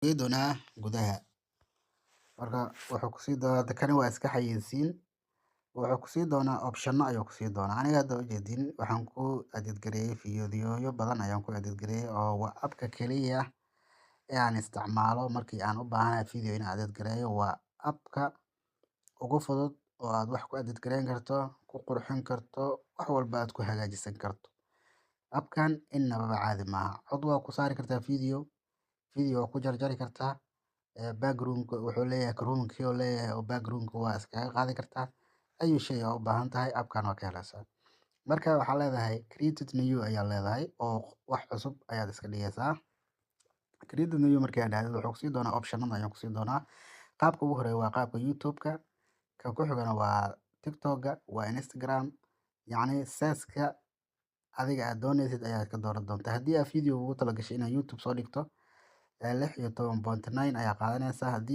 Gey doonaa gudaha. Marka wuxuu kusii doonaa, kani waa iska xayeysiin. Wuxuu kusii doonaa optiono ayuu kusii doonaa. Aniga hadda ujeedin, waxaan ku edit gareeyay fiidiyoyo badan ayaan ku edit gareeyay, oo waa appka kaliya ee aan isticmaalo markii aan u baahanahay video inaan edit gareeyo. Waa appka ugu fudud oo aad wax ku edit gareyn karto, ku qurxin karto, wax walba aad ku hagaajisan karto. Appkan innaba caadi maaha. Cod waa ku saari kartaa, video video waa ku jarjari kartaa, background wuxuu leeyahay, chroma key uu leeyahay oo background waa iskaga qaadi kartaa. Ayu shay oo u baahan tahay appkan waa ka helaysaa. Marka waxaa leedahay "created new" ayaa leedahay, oo wax cusub ayaad iska dhigaysaa. "Created new" markii aad dhahdo, wuxuu kusii doonaa optionada ayuu kusii doonaa. Qaabka ugu horeeya waa qaabka YouTube-ka, ka ku xigana waa TikTok-ga, waa Instagram. Yacni size-ka adiga aad doonaysid ayaad ka dooran doontaa. Haddii aad video ugu talagashay inaad YouTube soo dhigto, 16.9 ayaa qaadanaysaa. Haddii